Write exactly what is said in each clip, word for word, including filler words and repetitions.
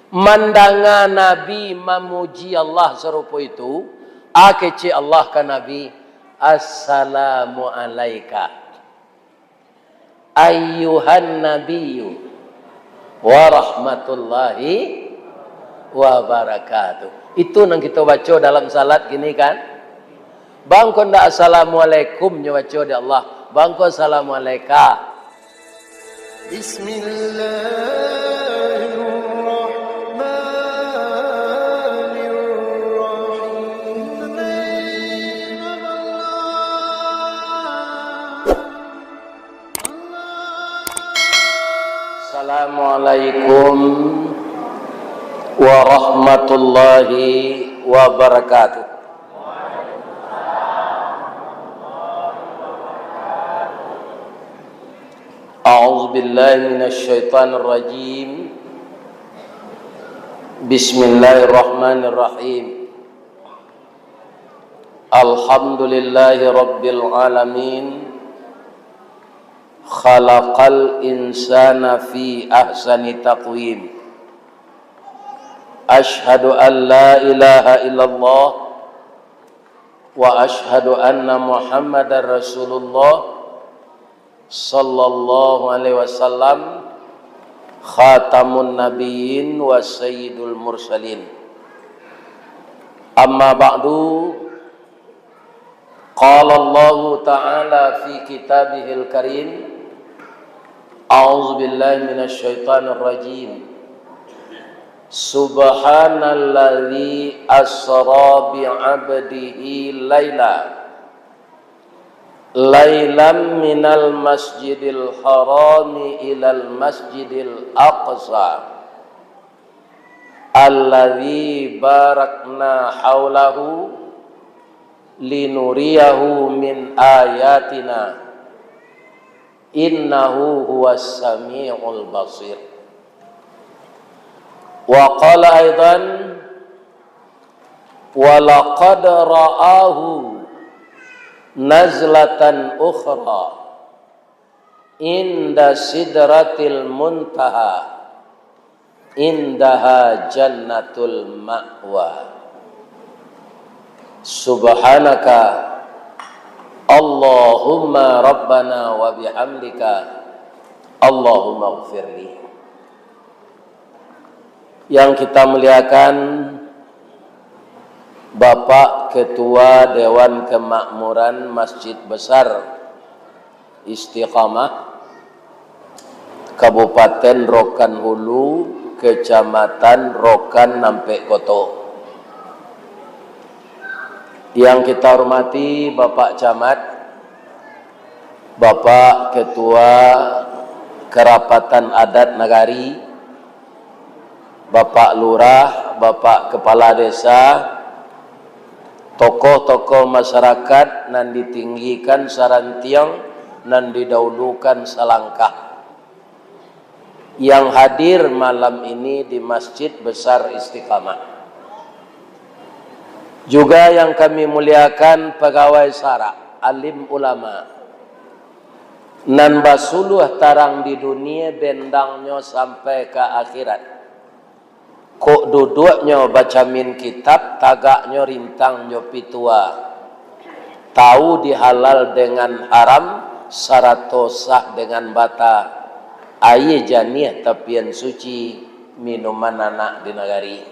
Mandanga Nabi mamuji Allah sarupo itu, a kecek Allah ka Nabi, "Assalamu alaika, ayyuhan nabiyyu, wa rahmatullahi wa barakatuh." Itu nan kito baco dalam salat kini, kan? Bangko ndak assalamualaikum nyo baco dek Allah, bangko assalamualaika. Bismillahirrahmanirrahim. Assalamualaikum warahmatullahi wabarakatuh. A'udzubillahi minasyaitonirrajim. Bismillahirrahmanirrahim. Alhamdulillahi rabbil alamin. Khalaqal insana fi ahsani taqwim. Asyhadu an la ilaha illallah wa asyhadu anna Muhammadar Rasulullah sallallahu alaihi wasallam, khatamun nabiyyin wa sayyidul mursalin. Amma ba'du, qala Allahu ta'ala fi kitabihil karim, a'udzubillahi minasyaitonirrajim. Subhanalladzi asra bi'abdihi laila, lailam minal masjidil harami ilal masjidil aqsa, alladzi barakna haulahu linuriyahu min ayatina, innahu huwas samiul basir. Wa qala aidan, wa laqad ra'ahu nazlatan ukhra inda sidratil muntaha, indaha jannatul ma'wa. Subhanaka Allahumma rabbana wa bihamdika, Allahumma gfirli. Yang kita muliakan, Bapak Ketua Dewan Kemakmuran Masjid Besar Istiqamah, Kabupaten Rokan Hulu, Kecamatan Rokan Ampek Koto. Yang kita hormati Bapak Camat, Bapak Ketua Kerapatan Adat Nagari, Bapak Lurah, Bapak Kepala Desa, tokoh-tokoh masyarakat nan ditinggikan sarantiang, nan didahulukan salangkah, yang hadir malam ini di Masjid Besar Istiqamah. Juga yang kami muliakan pagawai sara, alim ulama, nan basuluah tarang di dunia, bendangnyo sampai ka akhirat. Kok duduaknyo bacamin kitab, tagaknyo rintang jo pitua. Tahu di halal dengan haram, sarato sah dengan bata. Aia janiah tapian suci, minuman anak di nagari.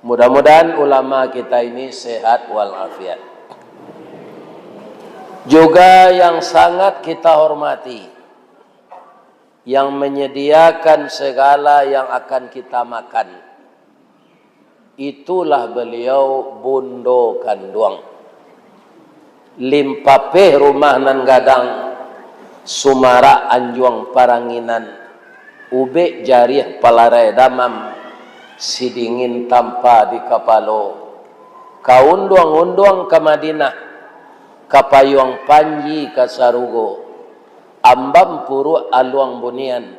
Mudah-mudahan ulama kita ini sehat walafiat. Juga yang sangat kita hormati, yang menyediakan segala yang akan kita makan, itulah beliau Bundo Kanduang. Limpapeh rumah nan gadang, sumarak anjuang paranginan, ubek jariah palarai damam, sidingin tampa di kapalo, ka unduang-unduang ka Madinah, ka payuang panji ka sarugo, ambam puruak aluang bunian,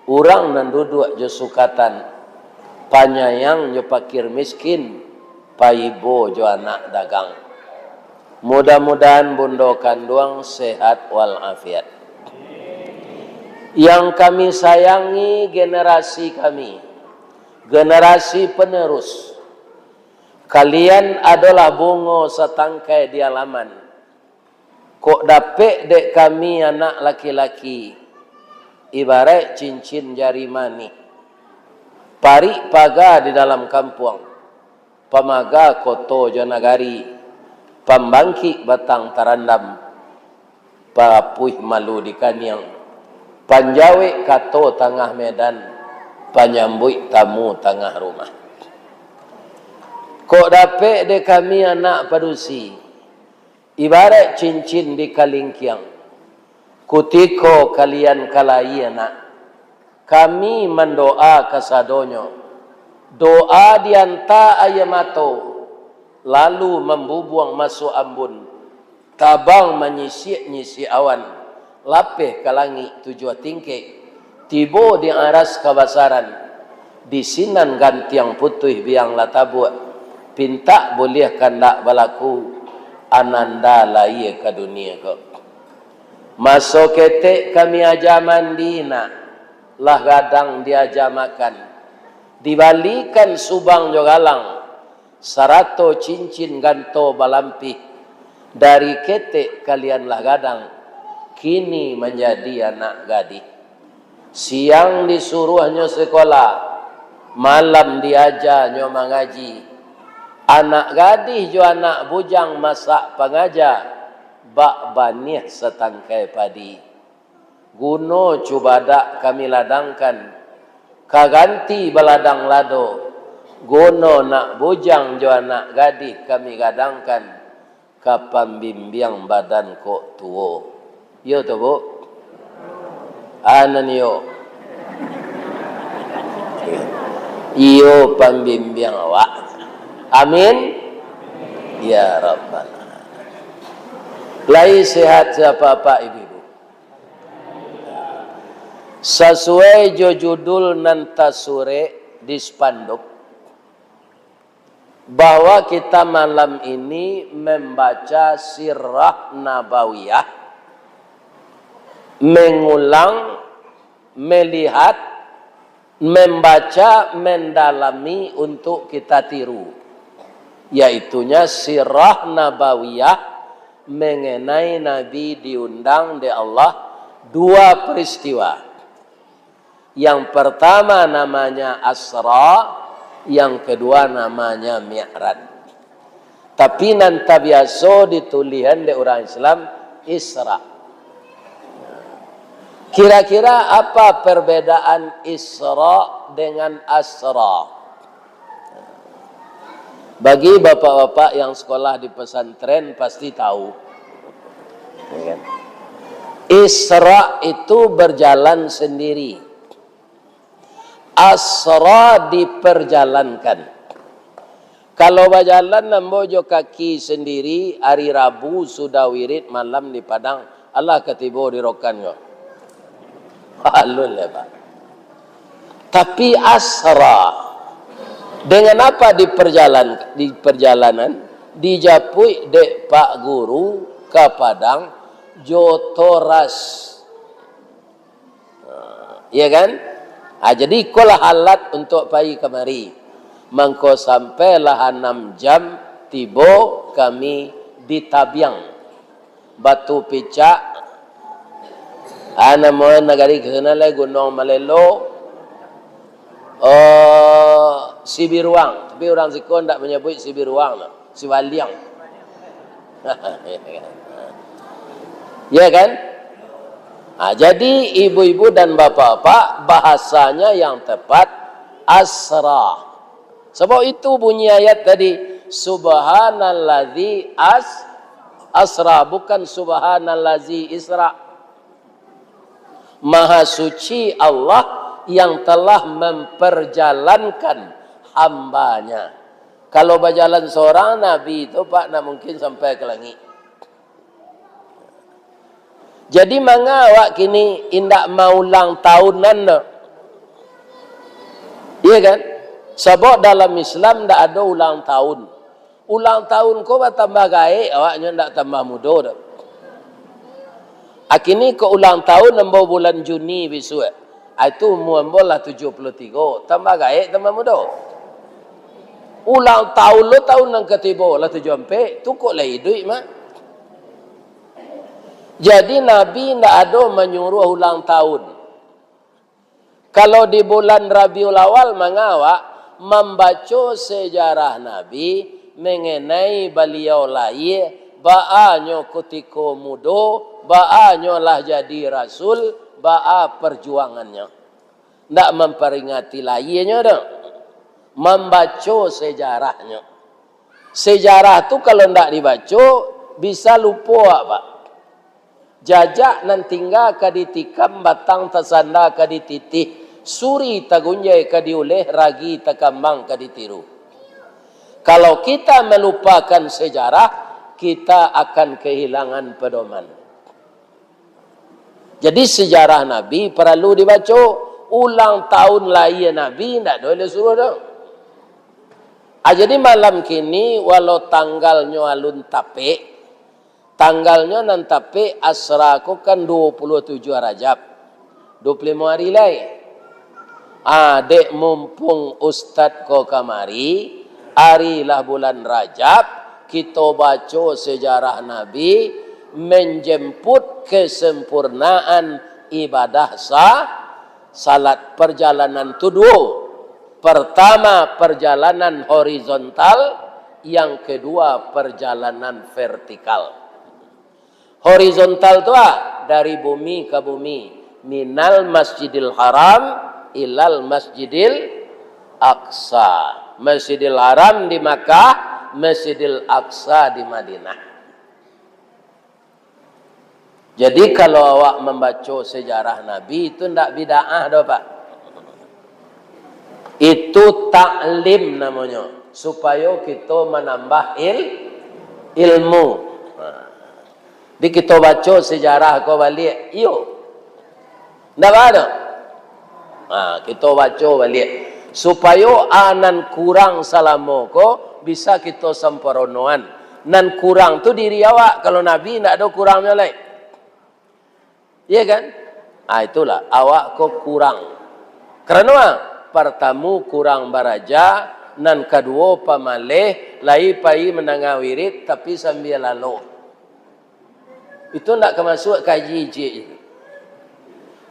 urang nan duduak jo sukatan, panyayang jo pakir miskin, paibo jo anak dagang. Mudah-mudahan Bundo Kanduang sehat walafiat. Yang kami sayangi generasi kami, Generasi penerus, kalian adolah bungo satangkai di alaman. Kok dapek dek kami anak laki-laki, ibaraik cincin jari manih, parik paga di dalam kampuang, pamaga koto jo nagari, pambangkik batang tarandam, parapuih malu di kaniang, panjawek kato tangah medan, panyambuik tamu tangah rumah. Kok dapek dek kami anak padusi, ibaraik cincin di kalingkiang. Kutiko kalian ka lahia nak, kami mandoa kasadonyo. Doa dianta aia mato, lalu mambubuang masuak ambun, tabang manyisiak-nyisiak awan, lapeh ka langik tujuah tingkek, tibo di aras kabasaran, di sinan gantiang putuih biang lah tabuak, pintak buliah kandak balaku, ananda lahia ka dunia ko. Maso ketek kami aja mandi nak, lah gadang diaja makan, dibalikan subang jo galang, sarato cincin ganto balampih, dari ketek kalian lah gadang, kini manjadi anak gadih. Siang disuruahnyo sekolah, malam diajanyo mangaji. Anak gadih jo anak bujang masak pangaja, bak baniah satangkai padi. Guno cubadak kami ladangkan, ka ganti baladang lado, guno nak bujang jo anak gadih kami gadangkan, ka pambimbiang badan kok tuo. Iyo tu, Bu? Anan iyo. Iyo pambimbiang awak. Amin. Ya Rabbal Alamin. Lai sehat sia Bapak Ibu-ibu? Sasuai jo judul nan tasurek di spanduk, bahwa kita malam ini membaca Sirah Nabawiyah, mengulang, melihat, membaca, mendalami untuk kita tiru, yaitunya Sirah Nabawiyah mengenai Nabi diundang dek Allah dua peristiwa. Yang pertama namanya Asra, yang kedua namanya Mi'raj. Tapi nan tabiaso ditulihan dek urang Islam, Isra. Kira-kira apa perbedaan Isra dengan Asra? Bagi bapak-bapak yang sekolah di pesantren pasti tahu. Ya kan? Isra itu berjalan sendiri. Asra diperjalankan. Kalau bajalan ambo jo kaki sendiri, hari Rabu sudah wirid malam di Padang, alah ka tibo di Rokan ko. Alun lai, Pak. Tapi asra, dengan apa diperjalan, di perjalanan, dijapuik dek Pak Guru ka Padang, jo toras. Ya kan? Ha, jadi ikolah alat untuk pai kamari. Mangko sampailah anam jam tibo kami di Tabiang. Batu Picak, ah, namo nagari ka sinan lai, Gunuang Malelo, oh, Sibiruang. Tapi urang siko ndak manyabuik Sibiruang, nah, Sibaliang. Ya kan? Ah, jadi ibu-ibu dan bapak-bapak, bahasanya yang tepat asra. Sabab itu bunyi ayat tadi, "Subhanallazi as-, asra," bukan "Subhanallazi isra." Maha suci Allah yang telah memperjalankan hamba-Nya. Kalau bajalan sorang, Nabi tu, Pak, ndak mungkin sampai ka langik. Jadi, manga awak kini indak maulang tahunan doh? Iya kan? Sabab dalam Islam ndak ado ulang tahun. Ulang tahun ko batambah gaek, awaknyo ndak tambah mudo doh. A kini ko ulang tahun ambo bulan Juni bisuak. Ah, itu umua ambo lah tujuah puluah tigo, tambah gaek, tambah mudo. Ulang tahun lo, tahun nan katibo lah tujuah ampek, tu kok lai iduik mah. Jadi, Nabi ndak ado manyuruah ulang tahun. Kalau di bulan Rabiul Awal, manga awak mambaco sejarah Nabi, mengenai baliau lahia, baa nyo kutiko mudo, baa nyo lah jadi rasul, baa parjuangannyo. Ndak mamparingati lahianyo doh, mambaco sejarahnyo. Sejarah tu kalau ndak dibaco, bisa lupo, Pak. Jajak nan tingga ka ditikam, batang tasanda ka dititih, suri tagunjai ka diuleh, ragi takambang ka ditiru. Kalau kita melupakan sejarah, kita akan kehilangan pedoman. Jadi, sejarah Nabi paralu dibaco. Ulang tahun lahia Nabi, ndak ado lai suruah doh. Ah, jadi malam kini, walau tanggalnyo alun tapek, tanggalnyo nan tapek Asra ko kan duo puluah tujuah Rajab, duo puluah limo ari lai. Ah, dek mumpung Ustad ko kamari, ari lah bulan Rajab, kito baco sejarah Nabi, menjemput kesempurnaan ibadah sa-, salat. Perjalanan tu duo. Pertama, perjalanan horizontal, yang kedua, perjalanan vertikal. Horizontal tu, ah, dari bumi ka bumi, minal Masjidil Haram ilal Masjidil Aqsa. Masjidil Haram di Makkah, Masjidil Aqsa di Madinah. Jadi, kalau awak mambaco sejarah Nabi, itu ndak bid'ah doh, Pak. Itu taklim namonyo, supayo kito manambah il-, ilmu. Nah. Jadi, kito baco sejarah ko baliak, iyo. Ndak baa doh? Ha, kito baco baliak. Supayo a nan kurang salamo ko bisa kito samparonoan. Nan kurang tu diri awak, kalau Nabi ndak ado kurangnyo lai. Iya kan? Ha, itulah, awak ko kurang. Karano a? Partamu kurang baraja, nan kaduo pamaleh, lai pai mandanga wirid, tapi sambia lalok. Itu ndak ka masuak kaji ciek itu.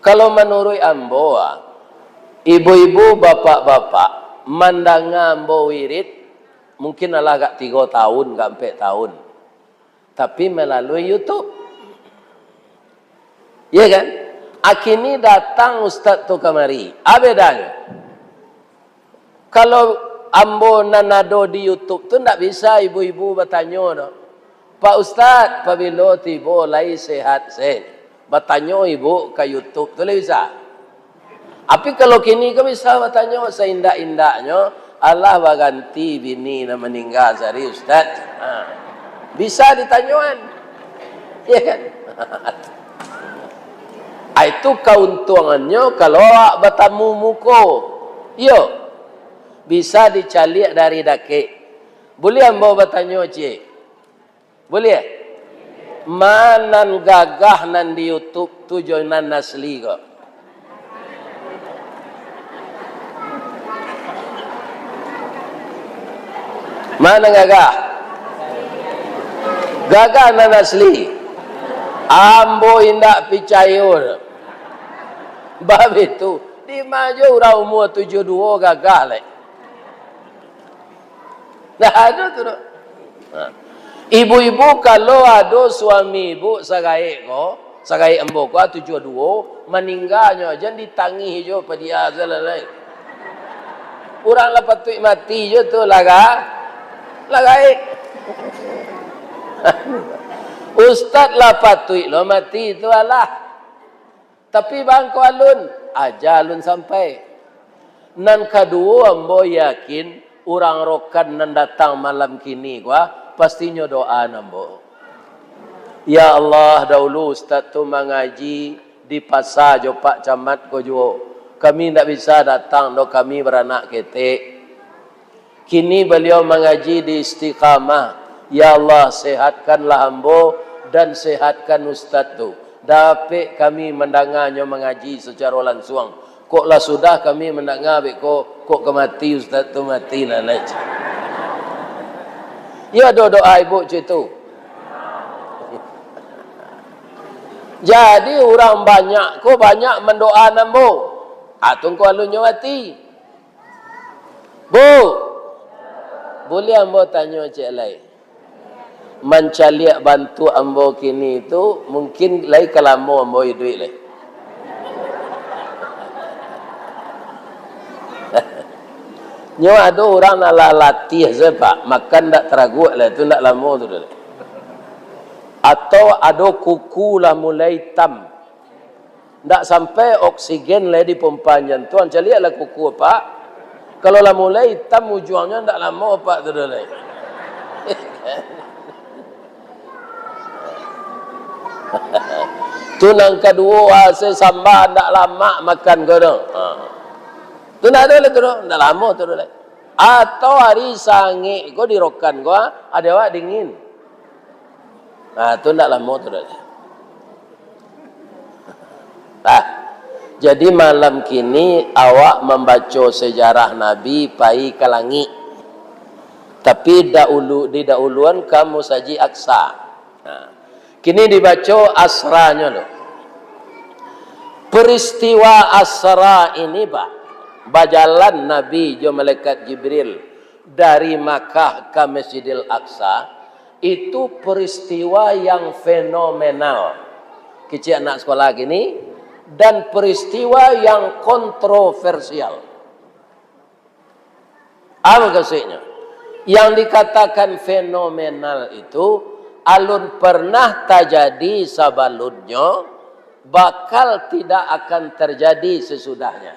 Kalau manuruik ambo, ah, ibu-ibu, bapak-bapak, mandanga ambo wirid, mungkin alah agak tigo tahun, agak ampek tahun. Tapi malalui YouTube. Iya kan? A kini datang ustad tu kamari. A bedanyo? Kalau ambo nan ado di YouTube tu, ndak bisa ibu-ibu batanyo doh, "Pak Ustad, pabilo tibo lai sehat sen?" Batanyo ibu ka YouTube tu lai bisa. Tapi kalau kini ko bisa batanyo saindak-indaknyo, "Alah baganti bini nan maningga sari, Ustad?" Ha. Bisa ditanyoan. Iya kan? Ah, itu kauntuangannyo kalau awak batamu muko. Iyo. Bisa dicaliak dari dakek. Buliah ambo batanyo ciek? Buliah? Ma nan gagah nan di YouTube tu jo nan asli ko? Ma nan gagah? Gagah nan asli. Ambo indak picayo. Bab itu, dima jo urang umua tujuah duo gagah lai. Ndak ado tu doh. Ha. Ibu-ibu, kalau ado suami ibu sagaek ko, sagaek ambo ko, ah, tujuah duo, maningganyo, jan ditangih jo padia salah lai. Urang lah patuik mati jo tu, lah ga-, lah gaek. Ustad lah patuik lo mati tu, alah. Tapi bangko alun, aja alun sampai. Nan kaduo, ambo yakin urang Rokan nan datang malam kini ko, ah, pastinyo doaan ambo. Ya Allah, daulu ustad tu mangaji di pasa jo Pak Camat ko juo. Kami ndak bisa datang doh, kami baranak ketek. Kini baliau mangaji di Istiqamah. Ya Allah, sehatkanlah ambo dan sehatkan ustad tu. Dapek kami mandanganyo mangaji sacaro lansuang. Kok lah sudah kami mandanga beko, kok ka mati ustaz tu mati nan lai. Iyo ado doa ibu cak itu. Jadi urang banyak ko banyak mandoa ambo. Ah, tu ko alunnyo mati. Bu, buliah ambo tanyo ciek lai? Mancaliak bantuak ambo kini tu, mungkin lai ka lamo ambo iduik lai. Nyo ado urang nan lah latiah sajo, Pak, makan ndak taraguak lai, tu ndak lamo tu doh lai. Atau ado kuku lah mulai itam. Ndak sampai oksigen lai dipompa jantuang, caliaklah kuku apak. Kalau lah mulai itam ujuangnyo, ndak lamo apak tu doh lai. Tu nan kaduo, ase samba ndak lamak makan ko tu. Ha. Tu ndak ado lai tu doh, ndak lamo tu doh lai. Atau ari sangek ko di rokan ko, ha, ati awak dingin. Ha, tu ndak lamo tu doh lai. Nah, jadi malam kini awak mambaco sejarah Nabi pai ka langik. Tapi dahulu, didahuluan ka Masajik Aqsa. Nah, kini dibaco Asranyo dulu. Peristiwa Asra ini, Pak, bajalan Nabi jo malaikat Jibril dari Makkah ka Masjidil Aqsa, itu peristiwa yang fenomenal. Kecil anak sekolah gini, dan peristiwa yang kontroversial. Apa maksudnya? Yang dikatakan fenomenal itu, alun pernah terjadi sebelumnya, bakal tidak akan terjadi sesudahnya.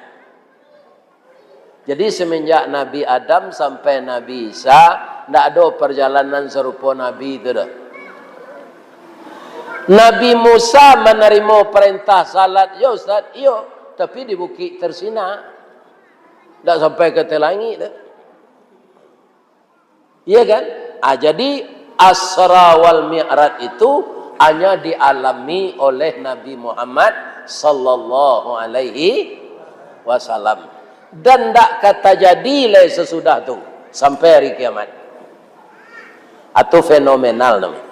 Jadi, semenjak Nabi Adam sampai Nabi Isa, ndak ado perjalanan sarupo Nabi tu doh. Nabi Musa manarimo parentah salat, yo Ustaz, iyo, tapi di Bukik Tursina. Ndak sampai ka ateh langik doh. Iya kan? Ah, jadi Asra wal Mi'raj itu hanya dialami oleh Nabi Muhammad sallallahu alaihi wasallam. Dan ndak ka tajadi lai sasudah tu sampai hari kiamat. Atau fenomenal namanya.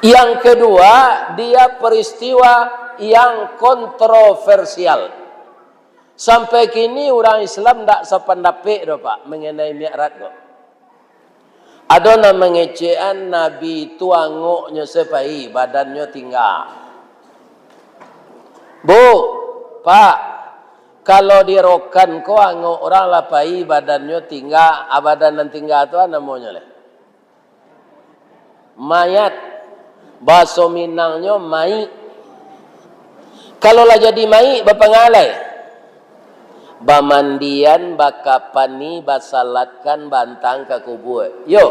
Yang kedua, dia peristiwa yang kontroversial. Sampai kini urang Islam ndak sapandapek doh, Pak, mengenai Mi'raj ko. Ado nan mangecekan Nabi tu angoknyo sapai, badannyo tingga. Bu, Pak, kalau di rokan ko angok urang lah pai, badannyo tingga, ah, badan nan tingga tu ah namonyo lai? Mayat. Bahaso Minangnyo maik. Kalau lah jadi maik, bapangalai. Bamandian, bakapani, basalatkan, baantang ka kubua. Yo.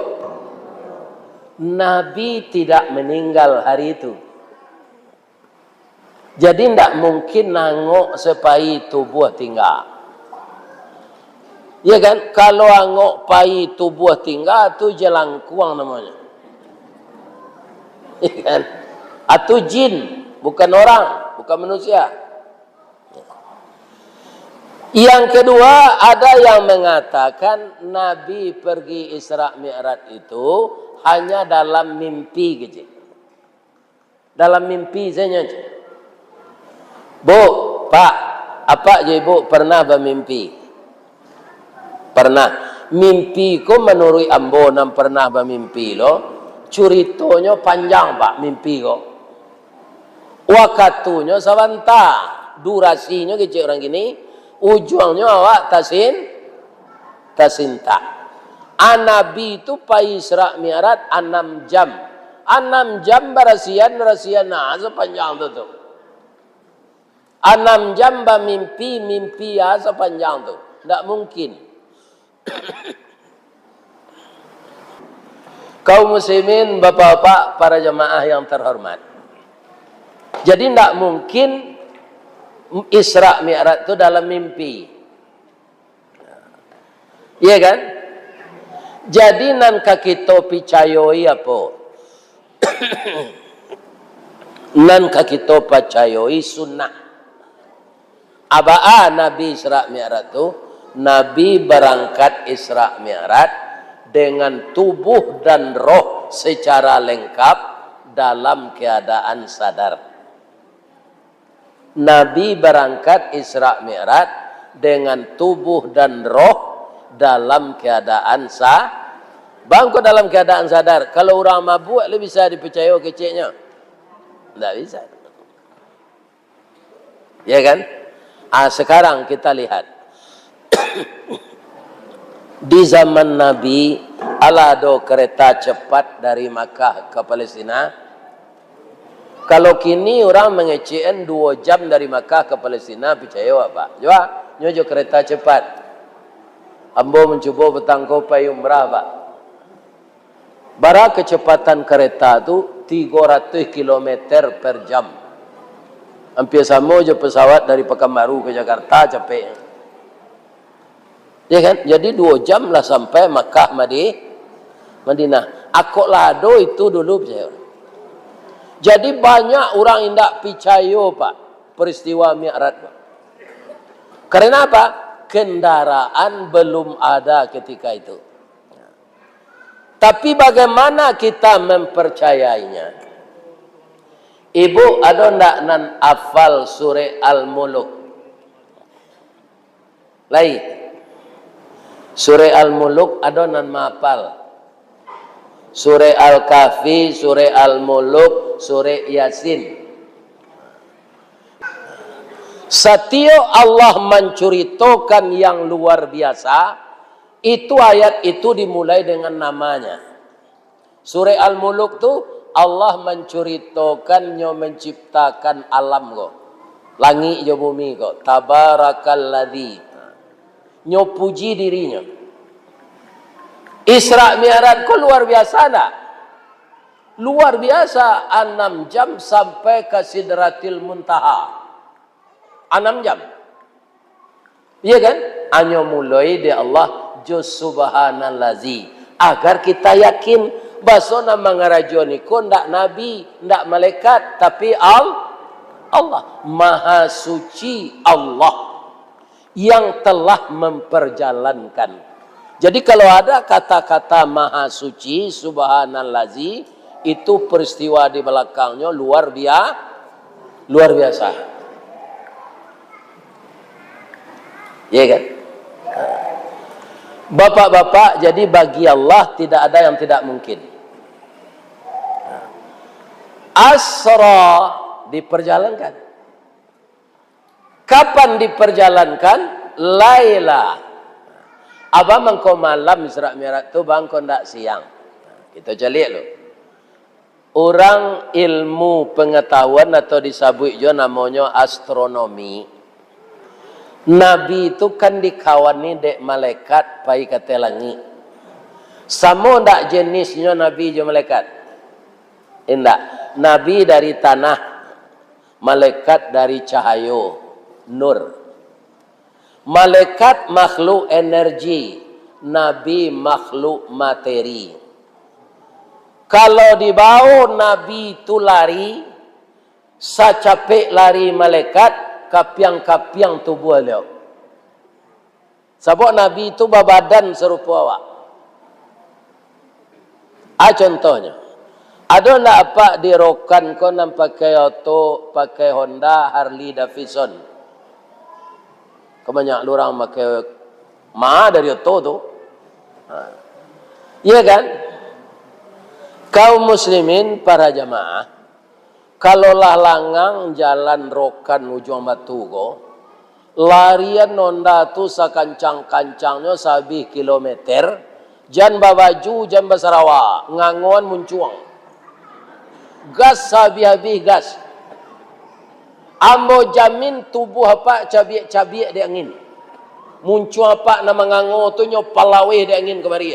Nabi tidak meninggal hari itu. Jadi, ndak mungkin angok sapai tubuah tingga. Ya kan? Kalau angok pai tubuah tingga, tu jalangkuang namonyo. Ya kan? Atau jin, bukan orang, bukan manusia. Yang kedua, ada yang mengatakan Nabi pergi Isra Mi'raj itu hanya dalam mimpi kecil. Dalam mimpi saja, cek. Bu, Pak, apak jo ibu pernah bamimpi? Pernah. Mimpi ko manuruik ambo nan pernah bamimpi lo, curitonyo panjang, Pak, mimpi ko. Wakatunyo sabanta, durasinyo kecek urang kini, ujuangnyo awak tasin-, tasintak. A, Nabi tu pai Isra Mi'raj anam jam. Anam jam barasian, rasian a sapanjang tu, tu. Anam jam bamimpi, mimpi a sapanjang tu. Ndak mungkin. Kaum muslimin, bapak-bapak, para jamaah yang terhormat. Jadi, ndak mungkin Isra Mi'raj tu dalam mimpi. Iya kan? Jadi, nan ka kito picayoi apo? Nan ka kito pacayoi sunnah. Abaa Nabi Isra Mi'raj tu? Nabi barangkat Isra Mi'raj dengan tubuh dan roh secara lengkap dalam keadaan sadar. Nabi barangkat Isra Mi'raj dengan tubuh dan roh dalam keadaan sa-, bangko dalam keadaan sadar. Kalau urang mabuak, lai bisa dipicayo keceknyo? Ndak bisa. Ya kan? Ah, sekarang kita lihat. Di zaman Nabi, alah ado kereta cepat dari Makkah ke Palestina. Kalau kini urang mangecekan duo jam dari Makkah ke Palestina, picayo awak, Pak? Jua, nyo jo kereta cepat. Ambo mancubo patang ko pai umrah, Pak. Bara kecepatan kereta tu? Tigo ratuih kilometer per jam. Ampia samo jo pesawat dari Pekanbaru ka Jakarta capeknyo. Ya kan? Jadi duo jam lah sampai Makkah, Madi-, Madinah. Akok lah ado itu dulu, picayo. Jadi banyak urang indak picayo, Pak, peristiwa Mi'raj, Pak. Karena apa? Kendaraan belum ada ketika itu. Tapi bagaimana kita mempercayainya? Ibu, ado ndak nan afal surek Al-Muluk? Lai. Surek Al-Muluk ado nan maafal? Surek Al-Kahfi, surek Al-Muluk, surek Yasin. Satiok Allah mancuritokan yang luar biasa, itu ayat itu dimulai dengan namanya. Surek Al-Muluk tu, Allah mancuritokan nyo manciptakan alam ko, langik jo bumi ko. Tabarakalladzi. Nyo puji dirinyo. Isra Mi'raj ko luar biasa ndak? Luar biasa, anam jam sampai ka Sidratil Muntaha. Anam jam. Iya kan? Anyo muloi dek Allah jo subhanallazi. Agar kita yakin, baso nan mangarajo niko ndak nabi, ndak malaikat, tapi Al-, Allah. Maha suci Allah yang telah memperjalankan. Jadi, kalau ada kata-kata maha suci, subhanallazi, itu peristiwa di belakangnya luar bia-, luar biasa. Iya kan? Bapak-bapak, jadi bagi Allah tidak ada yang tidak mungkin. Asra, diperjalankan. Kapan diperjalankan? Laila. Abah mangko malam Isra Mi'raj tu, bangko ndak siang. Kita caliak lu. Urang ilmu pengetahuan atau disabuik jo namonyo astronomi. Nabi tu kan dikawani dek malaikat pai ka ateh langik. Samo ndak jenisnyo Nabi jo malaikat? Indak. Nabi dari tanah, malaikat dari cahayo, nur. Malaikat makhluk energi, Nabi makhluk materi. Kalau dibao Nabi tu lari, sacapek lari malaikat, kapiang-kapiang tubuah baliau. Sabab Nabi tu babadan sarupo awak. A, contohnyo, ado ndak apak di Rokan ko nan pakai oto, pakai Honda, Harley Davidson? Kan banyak lu urang pakai ma dari oto tu. Ha. Iya kan? Kaum muslimin, para jamaah, kalau lah langang jalan Rokan Ujuang Batu ko, larian Honda tu sakancang-kancangnyo saabih kilometer, jan babaju, jan basarawa, ngangoan muncuang. Gas saabih-abih gas. Ambo jamin tubuah apak cabiak-cabiak dek angin. Muncuang apak nan mangango tu nyo palaweh dek angin kamari.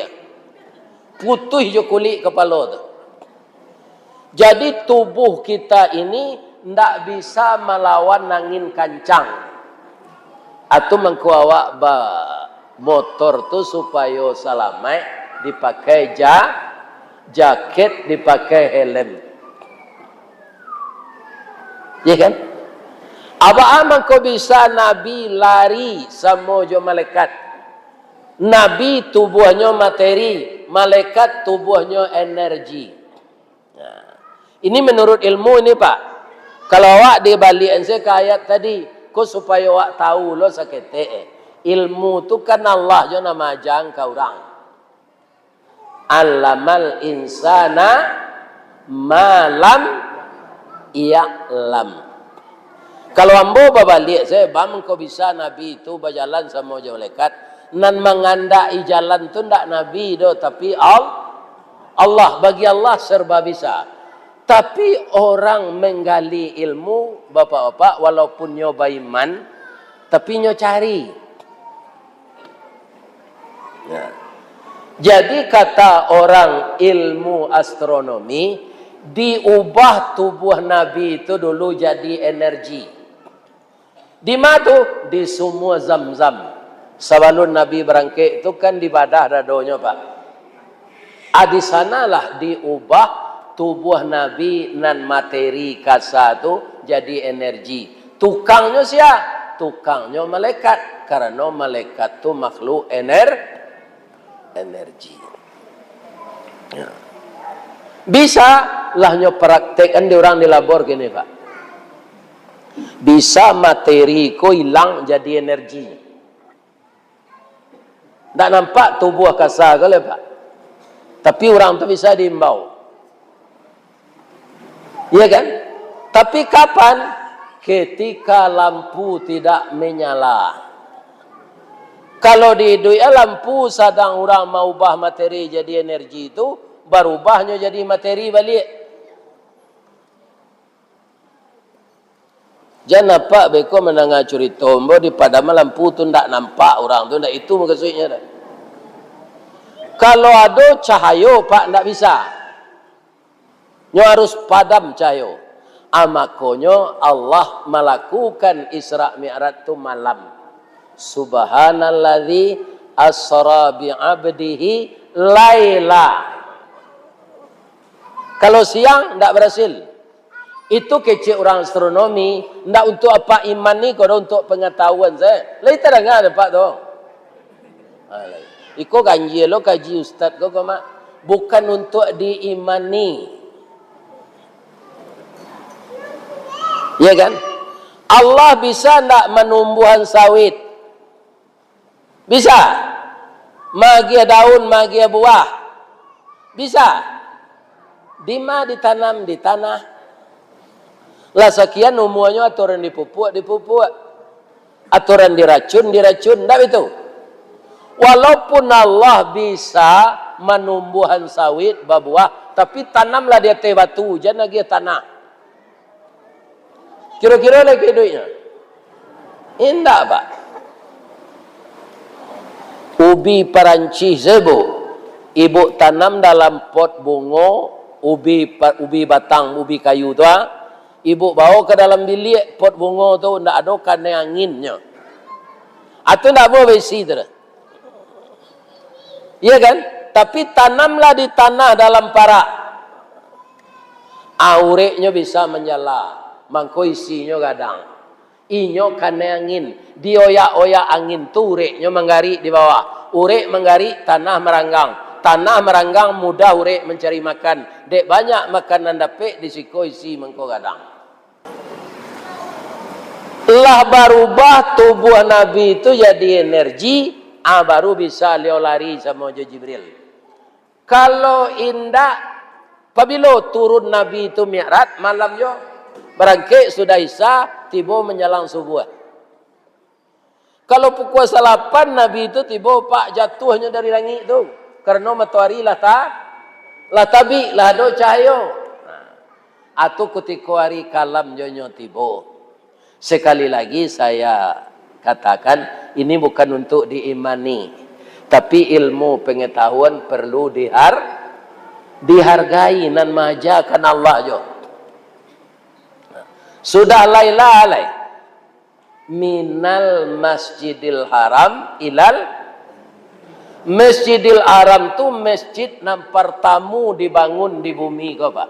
Putuih jo kulik kapalo tu. Jadi, tubuh kita ini ndak bisa malawan angin kancang. Atu mangko awak ba motor tu supayo salamaik, dipakai ja-, jaket, dipakai helm. Ya kan? Baa mangko bisa Nabi lari samo jo malaikat? Nabi tubuahnyo materi, malaikat tubuahnyo energi. Nah, ini menurut ilmu ini, Pak. Kalau awak dibaliakan se ka ayat tadi, ko supayo awak tahu lo saketek, eh. Ilmu tu kan Allah jo nan maaja ka urang. Allamal insana ma lam ya'lam. Kalau ambo babaliak se, baa mangko bisa Nabi tu bajalan samo jo malaikat? Nan mangandaki jalan tu ndak Nabi doh, tapi Al-, Allah. Bagi Allah serba bisa. Tapi orang manggali ilmu, bapak-bapak, walaupun nyo baiman, tapi nyo cari. Ya. Jadi, kata orang ilmu astronomi, diubah tubuah Nabi itu dulu jadi energi. Di ma tu? Di Sumua Zam-Zam. Sabalun Nabi barangkek tu kan dibadah dadonyo, Pak. Ah, di sanalah diubah tubuah Nabi nan materi kasa tu jadi energi. Tukangnyo sia? Tukangnyo malaikat, karano malaikat tu makhluk ener-, energi. Ya. Bisa lah nyo praktekkan di urang di labor kini, Pak. Bisa materi ko ilang jadi energi. Ndak nampak tubuah kasa ko lai, Pak. Tapi urang tu bisa diimbau. Iya kan? Tapi kapan? Ketika lampu tidak menyala. Kalau di iduik lampu sadang urang maubah materi jadi energi tu, barubahnyo jadi materi baliak. Jan apak beko mandanga curito, ambo dipadaman lampu tu ndak nampak urang tu, ndak itu mukasuiknyo doh. Kalau ado cahayo, Pak, ndak bisa. Nyo harus padam cahayo. Ah, makonyo Allah malakukan Isra Mi'raj tu malam. Subhanalladzi asra bi abdihi laila. Kalau siang, ndak barasil. Itu kecek urang astronomi, ndak untuak apak iman ni, ko do untuak pangatahuan sajo. Lai tadanga dek apak tu? Ha, lai. Iko ganjia lo kaji ustad ko, ko mak. Bukan untuak diimani. Ya kan? Allah bisa ndak manumbuahan sawit? Bisa. Maagiah daun, maagiah buah. Bisa. Di ma ditanam? Di tanah. Lah sakian umuanyo aturan dipupuak, dipupuak. Aturan diracun, diracun. Ndak itu? Walaupun Allah bisa manumbuahan sawit babuah, tapi tanamlah di ateh batu, jan agiah tanah. Kiro-kiro lai ka iduiknyo? Indak, Pak. Ubi Parancih sajo, ibuk tanam dalam pot bungo, ubi pa-, ubi batang, ubi kayu tu, ah. Ibuk bawa ka dalam biliak pot bungo tu, ndak ado kanai anginnyo. Atau ndak buliah baisi tu doh. Iya kan? Tapi tanamlah di tanah dalam parak. Ah, ureknyo bisa manjala, mangko isinyo gadang. Inyo kanai angin, dioyak-oyak angin tu ureknyo manggarik di bawah. Urek manggarik, tanah maranggang. Tanah maranggang, mudah urek mancari makan. Dek banyak makanan dapek, di siko isi mangko gadang. Lah barubah tubuah Nabi tu jadi energi, ah, baru bisa liau lari samo jo Jibril. Kalau indak, pabilo turun Nabi tu Mi'raj, malam jo, barangkek sudah Isya, tibo manjalang subuah. Kalau pukua salapan Nabi tu tibo, Pak, jatuahnyo dari langik tu, karano matoari lah ta-, lah tabik, lah ado cahayo. Nah, atau kutiko ari kalam jo nyo tibo. Sekali lagi saya katakan, ini bukan untuk diimani, tapi ilmu pengetahuan perlu dihar-, dihargai, nan maajakan Allah jo. Sudah laila lai. Minal Masjidil Haram ilal, Masjidil Haram tu masjid nan partamu dibangun di bumi ko, Pak.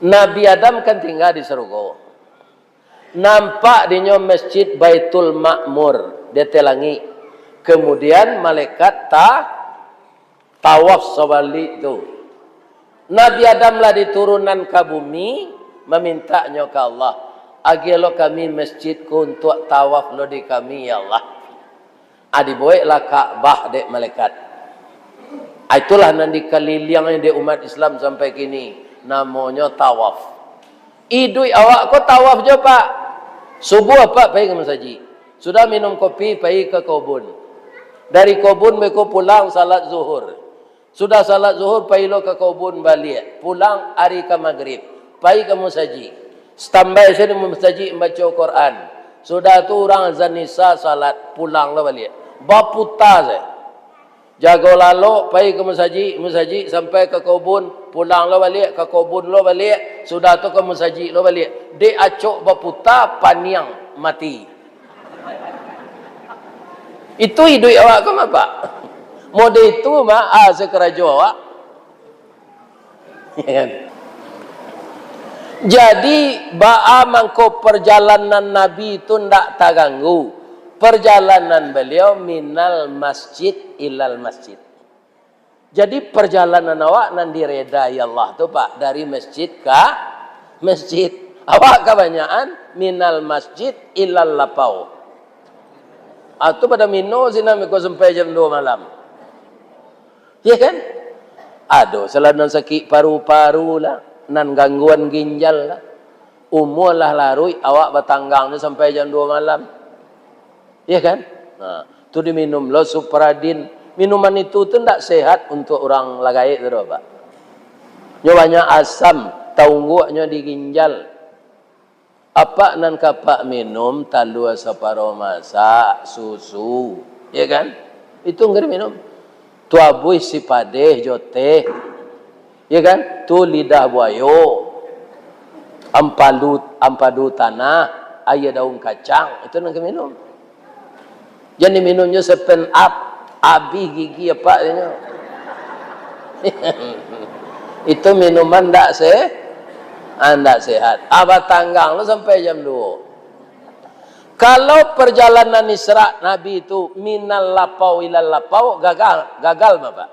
Nabi Adam kan tingga di sarugo. Nampak dinyo Masjid Baitul Ma'mur di ateh langik. Kemudian malaikat ta-, tawaf sabalik tu. Nabi Adam lah diturunan ka bumi, mamintaknyo ka Allah, "Agiahlah kami masjid ko untuak tawaf lo di kami, ya Allah." Ah, dibuweklah Ka'bah dek malaikat. Ah, itulah nan dikaliliangi dek umat Islam sampai kini, namonyo tawaf. Iduik awak ko tawaf jo, Pak. Subuah, Pak, pai ka masajik. Sudah minum kopi, pai ka kobun. Dari kobun beko pulang salat zuhur. Sudah salat zuhur, pai lo ka kobun baliak. Pulang ari ka magrib, pai ka musajik. Standby sajo di musajik mambaco Quran. Sudah tu urang azan Isya, salat, pulang lo baliak. Baputa sajo. Jago lalok, pai ka musajik, musajik sampai ka kobun, pulang lo baliak, ka kobun lo baliak, sudah tu ka musajik lo baliak. Dek acok baputa, paniang, mati. Itu iduik awak ko mah, Pak? Model itu mah, ah, sakarajo awak. Ya kan? Jadi, baa mangko parjalanan Nabi tu ndak taganggu? Parjalanan baliau minal masjid ilal masjid. Jadi, parjalanan awak nan diredai Allah tu, Pak, dari masjid ka masjid. Awak kabanyakan minal masjid ilal lapau. Ah, tu pado mino sinan beko sampai jam duo malam. Ya kan? Ado salah nan sakik paru-paru lah, nan gangguan ginjal lah. Umua lah laruik, awak batanggang tu sampai jam duo malam. Ya kan? Nah, tu diminum lo Supradin. Minuman itu tu ndak sehat untuak urang lah gaek tu doh, Pak. Nyo banyak asam, taungguknyo di ginjal. Apak nan ka apak minum, talua saparuah masak, susu, ya kan? Itu nggak diminum. Tu abuih sipadeh jo teh, ya kan? Tu lidah buayo, ampalu, ampadu tanah, aia daun kacang, itu nan ka minum. Jan diminumnyo Seven Up, abih gigi apak nyo. Itu minuman ndak se-, ah, ndak sehat. Ah, batanggang lo sampai jam duo. Kalau parjalanan Isra Nabi tu minal lapau ilal lapau, gagal, gagal, Bapak.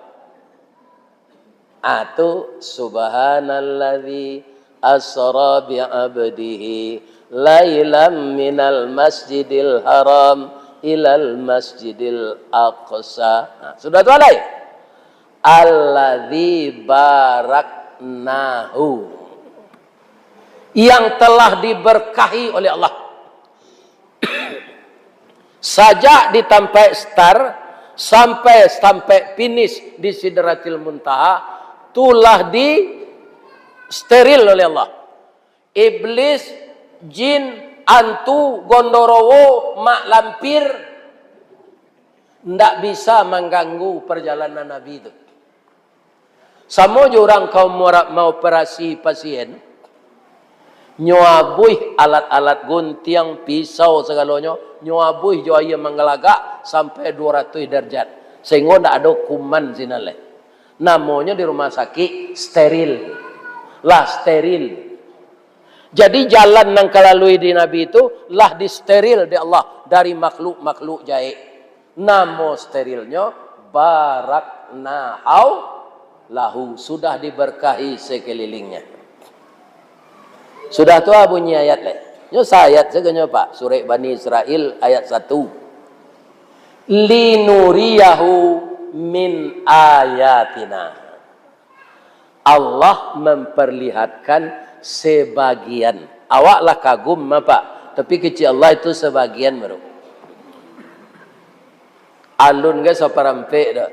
Ah, tu, "Subhanalladzi asra bi abdihi lailam minal masjidil haram ilal masjidil aqsa." Nah, sudah tu alai. "Alladzi baraknahu." Yang telah diberkahi oleh Allah. Sajak di tampek start sampai, sampai finish di Sidratil Muntaha, tu lah di steril oleh Allah. Iblis, jin, antu, gondorowo, mak lampir, ndak bisa mangganggu parjalanan Nabi tu. Samo jo urang ka ma-, maoperasi pasien, nyo abuih alat-alat, guntiang, pisau, sagalonyo, nyo abuih jo aia manggalagak sampai duo ratuih darjat, sahinggo ndak ado kuman sinan lai. Namonyo di rumah sakik steril. Lah steril. Jadi, jalan nan ka lalui di Nabi tu lah disteril dek Allah dari makhluk-makhluk jahek. Namo sterilnyo, barakna hau lahu, sudah diberkahi sekelilingnya. Sudah tu, ah, bunyi ayat lai. Nyo saayat sajo nyo, Pak. Surek Bani Israil ayat satu. "Linuriyahu min ayatina." Allah memperlihatkan sebagian. Awak lah kagum, Pak. Tapi kecek Allah itu sebagian baru. Alun ka saparampek dah.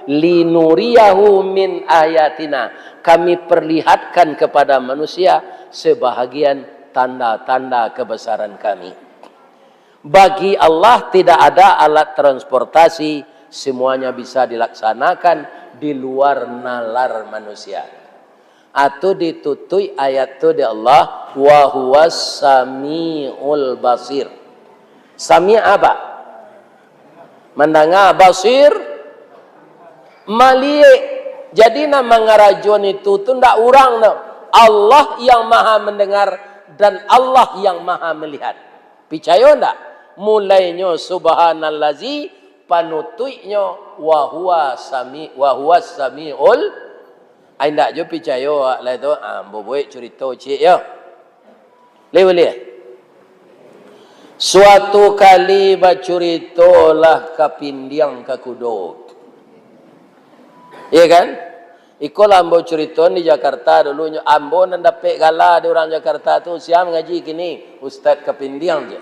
"Linuriyahu min ayatina." Kami perlihatkan kepada manusia sebahagian tanda-tanda kebesaran Kami. Bagi Allah tidak ada alat transportasi, semuanya bisa dilaksanakan di luar nalar manusia. Atau ditutup ayat tu di Allah, "Wa huwas samiul basir." Sami' apa? Mandanga, basir, maliek. Jadi, nan mangarajoan itu tu ndak urang tu. Allah yang maha mendengar, dan Allah yang Maha Melihat. Picayo ndak? Mulainyo subhanallazi, panutuiknyo wa huwa sami-, wa huwas samiul. Ai ndak jo picayo awak lai tu. Ah, ambo buek curito ciek yo. Lai buliah? Suatu kali bacuritolah kapindiang ka kudo. Iya kan? Iko lah ambo curitoan di Jakarta dulu nyo. Ambo nan dapek gala di urang Jakarta tu, sia mangaji kini? Ustaz Kapindiang je.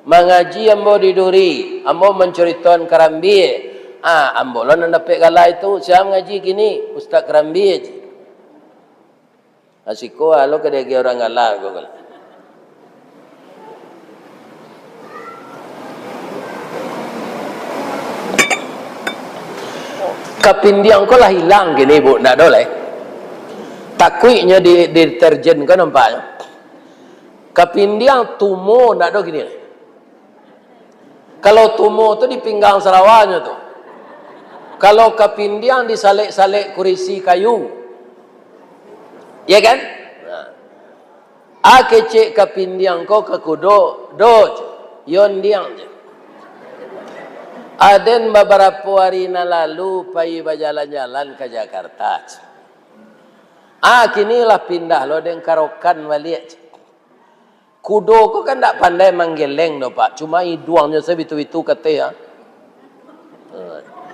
Mangaji ambo di Duri, ambo mancuritoan karambia. Ah, ambo lo nan dapek gala itu, sia mangaji kini? Ustaz Karambia je. Asiko alo ka diagiah urang gala ko. Kapindiang ko lah ilang kini, Bu, ndak ado lai. Takuiknyo di, di deterjen ko nampaknyo. Kapindiang tumo ndak ado kini lai. Kalau tumo tu di pinggang sarawanyo tu. Kalau kapindiang di salek-salek kurisi kayu. Iya kan? Nah. A kecek kapindiang ko ka kudo, do je. Yo ndiang je. Aden babarapo ari nan lalu pai bajalan-jalan ka Jakarta. Ah, kini lah pindah lo den ka Rokan baliak. Kudo ko kan ndak pandai manggeleng doh, Pak. Cuma iduangnyo sabitu-bitu kateh, ah.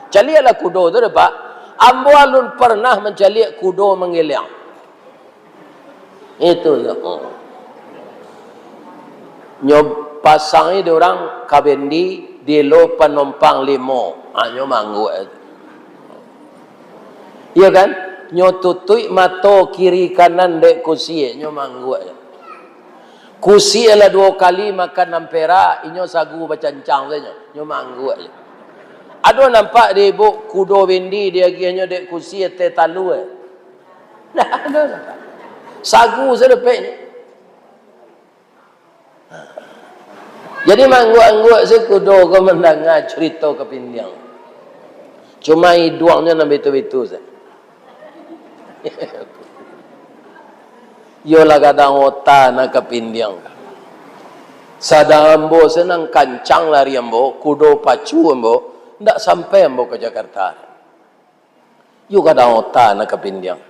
Caliaklah kudo tu doh, Pak. Ambo alun parnah mancaliak kudo manggeleng. Itu yo. Nyo pasangi di urang ka bendi, di lo panompang limo. Ah, nyo mangguak. Iyo kan? Nyo tutuik mato kiri kanan dek kusie, nyo mangguak. Kusie lah duo kali makan ampera, inyo sagu bacancang sajo, nyo mangguak. Ado nampak di ibuk kudo bendi diagiahnyo dek kusie teh talua? Ndak ado nampak. Sagu sadapeknyo. Jadi, maangguak-angguak se kudo ko mandanga curito kapindiang. Cuma iduangnyo nan bitu-bitu se. Iyolah gadang ota nan kapindiang. Sadang ambo se nan kancang lari ambo, kudo pacu ambo, ndak sampai ambo ka Jakarta. Yo gadang ota nan kapindiang.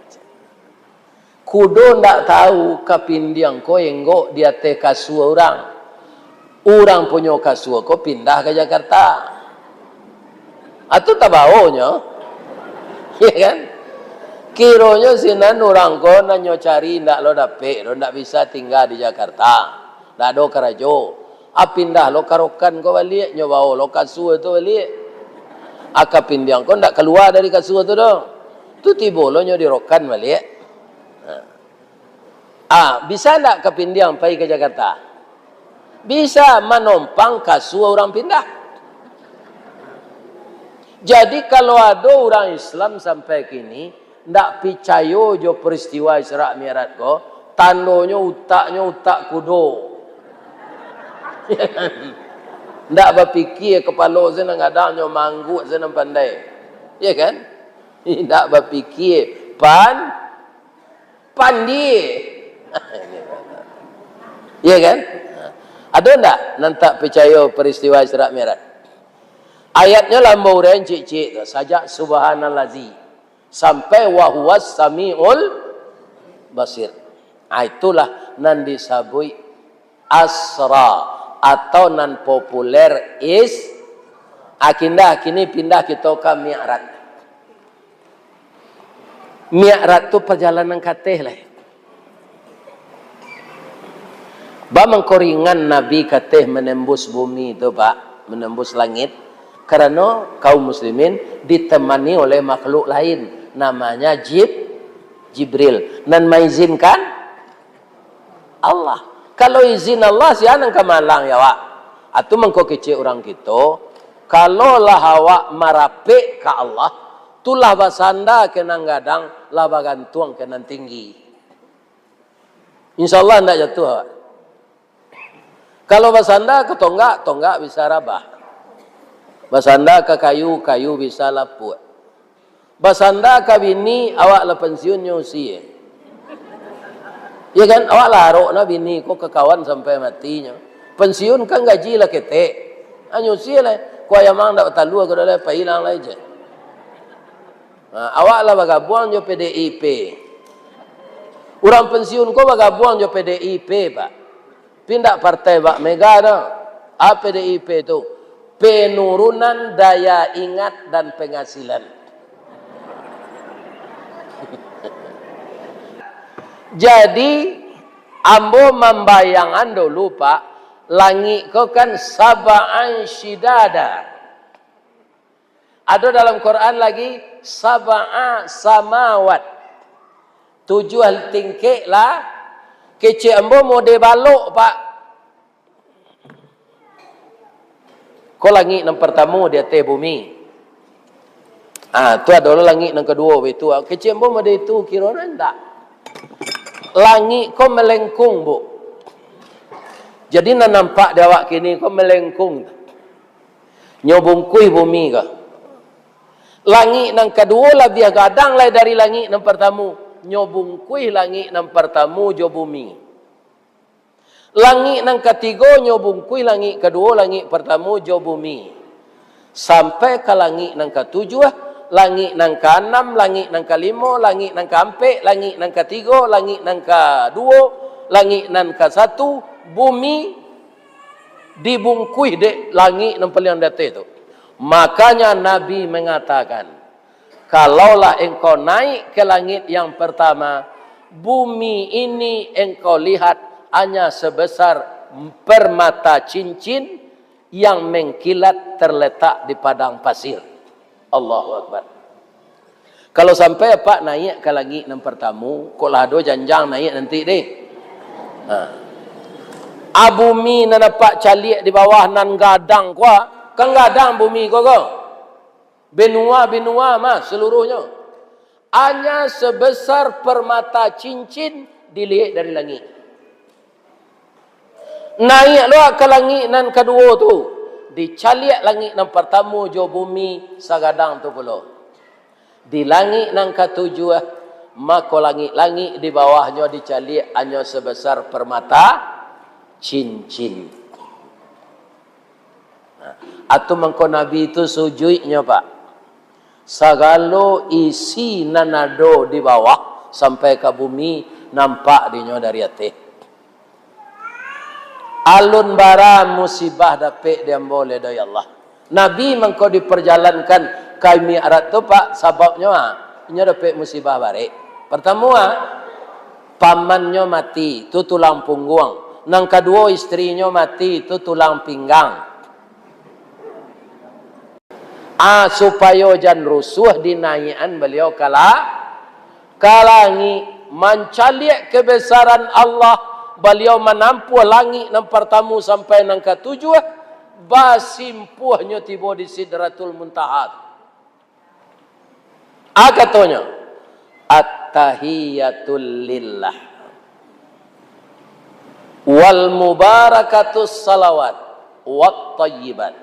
Kudo ndak tahu kapindiang ko enggok di ateh kasua urang. Urang punyo kasua ko pindah ka Jakarta. Atu tabaonyo. Iya kan? Kironyo sinan urang ko nan nyo cari ndak lo dapek doh, ndak bisa tingga di Jakarta. Ndak ado karajo. A pindah lo ka Rokan ko baliak, nyo bao lo kasua tu baliak. A kapindiang ko ndak kalua dari kasua tu doh. Tu tibo lo nyo di Rokan baliak. Ha. A, bisa ndak kapindiang pai ka Jakarta? Bisa, manompang kasua urang pindah. Jadi, kalau ado urang Islam sampai kini, ndak picayo jo peristiwa Isra Mi'raj ko, tandonyo utaknyo utak kudo. Ndak bapikia, kapalo se nan gadang, nyo maangguak se nan pandai. Iya kan? Ndak bapikia, pan-, pandie. Iya kan? Ado ndak nan tak picayo peristiwa Isra Mi'raj? Ayatnyo lah ambo uraian ciek-ciek tu, sajak subhanallazi sampai wa huwas samiul basir. Ah, itulah nan disabuik asra, atau nan populer is, a, kindah, kini pindah kito ka Mi'raj. Mi'raj tu pajalanan ka ateh lai. Ba mangko ringan Nabi ka ateh manembus bumi tu, Pak, manembus langit, karano kaum muslimin ditemani oleh makhluk lain, namanya Jib-, Jibril, nan maizinkan Allah. Kalau izin Allah, sia nan ka mahalang, ya, Wak? Atu mangko kecek urang kito, kalau lah awak marapek ka Allah, tu lah basanda ka nan gadang, lah bagantuang ka nan tinggi. Insya Allah ndak jatuah awak. Kalau basanda ka tonggak, tonggak bisa rabah. Basanda ka kayu, kayu bisa lapuak. Basanda ka bini, awak lah pansiun nyo usie. Ya kan? Awak larok nah bini ko kakawan sampai matinyo. Pensiun kan gaji lah ketek. Anyo usia lah. Kuah ayam ang dak batalua ko dah lah, pailang lah je. Nah, awak lah bagabuang jo P D I P. Urang pensiun ko bagabuang jo P D I P, Pak. Pindah partai bak Mega dah. A P D I P tu, penurunan daya ingat dan penghasilan. Jadi, ambo mambayangan dulu, Pak, langik ko kan sabaan syidada. Ado dalam Quran lagi, sabaa samawat. Tujuah tingkek lah. Kecek ambo mode balok, Pak. Ko langik nan partamo di ateh bumi. Ah, tu ado lo langik nan kaduo, itu. Kecek ambo mode itu, kiro nan indak. Langik ko melengkung, Bu. Jadi nan nampak di awak kini ko melengkung. Nyo bungkuih bumi ko. Langik nan kaduo labiah gadang lai dari langik nan partamo. Nyo bungkuih langik nan partamo jo bumi. Langik nan katigo nyo bungkuih langik kaduo, langik partamo jo bumi. Sampai ka langik nan katujuah, langik nan kaanam, langik nan kalimo, langik nan kaampek, langik nan katigo, langik nan kaduo, langik nan kasatu, bumi dibungkuih dek langik nan paliang di ateh tu. Makanya Nabi mengatakan, "Kalaulah engkau naik ke langit yang pertama, bumi ini engkau lihat hanya sebesar permata cincin yang mengkilat terletak di padang pasir." Allahu Akbar. Kalau sampai apak naiak ka langik nan partamo, kok lah ado janjang naiak nanti deh. Ha. A bumi nan apak caliak di bawah nan gadang ko, kan gadang bumi ko, ko. Benua-benua mah seluruhnyo. Hanya sebesar permata cincin diliek dari langik. Naiak lo ka langik nan kaduo tu, dicaliak langik nan partamo jo bumi sagadang tu pulo. Di langik nan katujuah, mako langik-langik di bawahnyo dicaliak hanyo sabasar parmata cincin. Nah, atu mangko Nabi tu sujuiknyo, Pak. Sagalo isi nan ado di bawah sampai ka bumi nampak dinyo dari ateh. Alun bara musibah dapek di ambo lai doh, ya Allah. Nabi mangko diperjalankan ka Mi'raj tu, Pak, sababnyo, ah, inyo dapek musibah barek. Partamo, ah, pamannyo mati, tu tulang pungguang. Nan kaduo, istrinyo mati, tu tulang pinggang. Ah, supayo jan rusuah, dinaiakan baliau ka la-, ka langik, mancaliak kebesaran Allah, baliau manampuah langik nan partamo sampai nan katujuah, basimpuahnyo tibo di Sidratul Muntaha. Ah, katonyo, "At-tahiyatul lillah, wal mubarakatus salawat, wat tayyibat."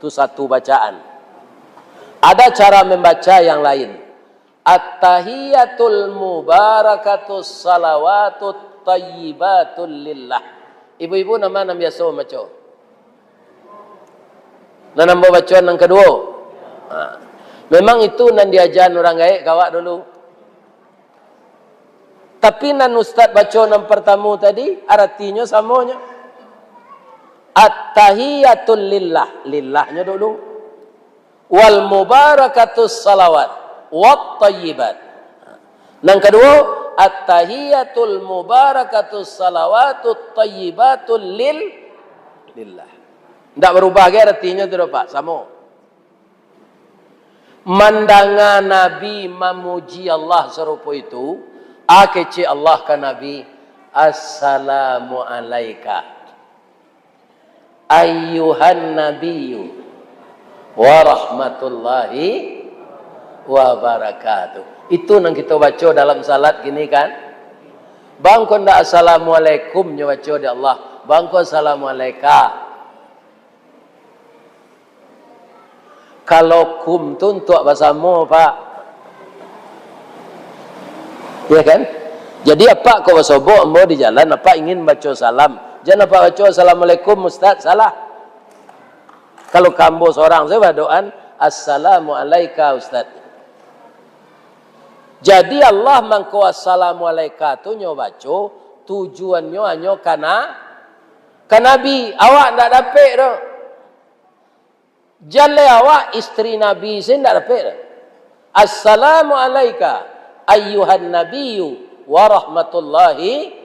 Tu satu bacaan. Ada cara membaca yang lain. "At-tahiyatul mubarakatus salawatut tayyibatul lillah." Ibu-ibu, nama nan biaso mambaco? Nan ambo bacoan nan kaduo. Ha. Memang itu nan diajan urang gaek ka awak dulu. Tapi nan ustaz baco nan partamo tadi, aratinyo samonyo. At-tahiyatul lillah, lillahnyo dulu. Wal mubarakatus salawat, wat tayyibat. Nan kaduo, at-tahiyatul mubarakatus salawatut tayyibatul lil-, lillah. Ndak barubah ge aratinyo tu doh, Pak, samo. Mandanga Nabi mamuji Allah sarupo itu, ah, kecek Allah ka Nabi, "Assalamu alaika, ayyuhan nabiyyu, wa rahmatullahi wa barakatuh." Itu nan kito baco dalam salat kini, kan? Bangko ndak assalamualaikum nyo baco di Allah, bangko assalamualaika. Kalau kum tu untuak basamo, Pak. Ya kan? Jadi, apak ko basobok ambo di jalan, apak ingin baco salam. Jan apak baco, "Assalamualaikum, Ustaz." Salah. Kalau ka ambo sorang sajo badoa, "Assalamu alaika, Ustaz." Jadi, Allah mangko "Assalamu alaika" tu nyo baco, tujuannyo hanyo kana, ka Nabi. Awak ndak dapek doh. Jan lai awak, isteri Nabi se ndak dapek doh. "Assalamu alaika ayyuhan nabiyyu wa rahmatullahi."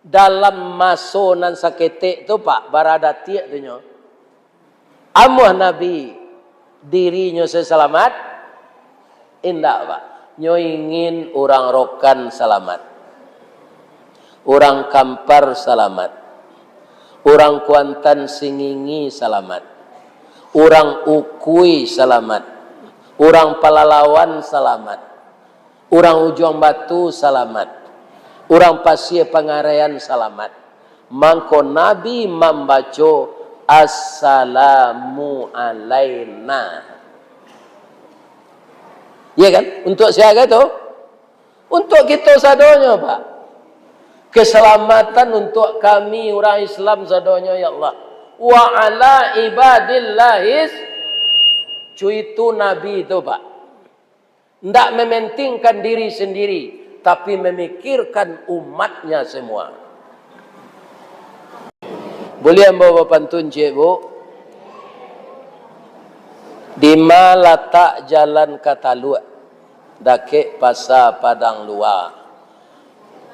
Dalam maso nan saketek tu, Pak, bara datiak tu nyo, amuah Nabi dirinyo se salamat? Indak, Pak. Nyo ingin urang Rokan salamat, urang Kampar salamat, urang Kuantan Singingi salamat, urang Ukui salamat, urang Palalawan salamat, urang Ujuang Batu salamat, urang Pasia Pangaraian salamat. Mangko Nabi mambaco, "Assalamu alaina." Iya kan? Untuak sia tu? Untuak kito sadonyo, Pak. Keselamatan untuak kami, urang Islam sadonyo, ya Allah. "Wa ala ibadillahis." Cuitu Nabi tu, Pak. Ndak mementingkan diri sendiri, tapi memikirkan umatnya semua. Buliah ambo bapantun ciek, Bu? Dima latak jalan ka Taluak, dakek Pasa Padang Lua.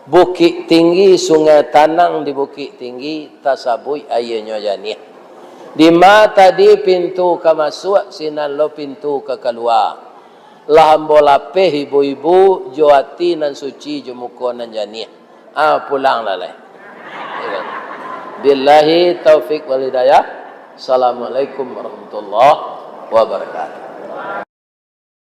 Bukik Tinggi, sungai tanang di Bukik Tinggi, tasabuik aianyo janiah. Dima tadi pintu ka masuak, sinan lo pintu ka kalua. Lah ambo lapeh ibu-ibu, jo ati nan suci, jo muko nan janiah. Ah, pulang lah lai. Billahi taufik wal hidayah. Assalamualaikum warahmatullahi wabarakatuh.